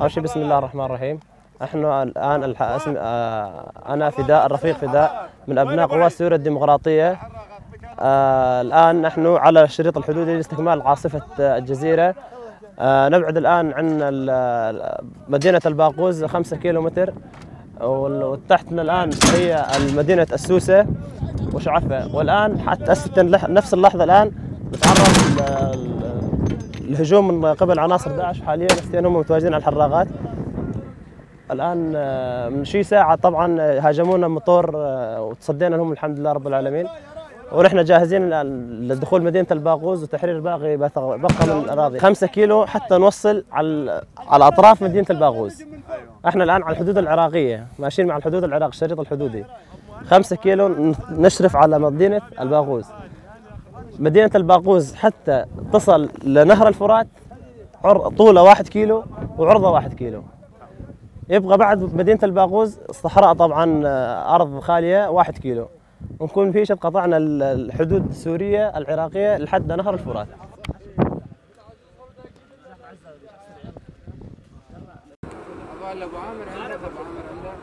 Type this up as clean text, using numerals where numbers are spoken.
أول شيء بسم الله الرحمن الرحيم. نحن الآن أنا فداء الرفيق فداء من أبناء قوات سوريا الديمقراطية. الآن نحن على الشريط الحدودي لاستكمال عاصفة الجزيرة. نبعد الآن عن مدينة الباغوز 5 كيلومتر، وتحتنا الآن هي مدينة السوسة وشعفة. والآن حتى نفس اللحظة الآن نتعرض الهجوم من قبل عناصر داعش. حاليا هم متواجدين على الحراغات الان. من شي ساعة طبعا هاجمونا موتور وتصدينا لهم الحمد لله رب العالمين، ونحن جاهزين لدخول مدينة الباغوز وتحرير باقي بقى من الاراضي. 5 كيلو حتى نوصل على اطراف مدينة الباغوز. احنا الان على الحدود العراقية، ماشيين مع الحدود العراق، الشريط الحدودي. 5 كيلو نشرف على مدينة الباغوز. مدينة الباغوز حتى تصل لنهر الفرات طوله 1 كيلو وعرضه 1 كيلو. يبقى بعد مدينة الباغوز الصحراء طبعا أرض خالية 1 كيلو، ونكون فيش قطعنا الحدود السورية العراقية لحد نهر الفرات. أبو عامر عندك، أبو عامر عندك.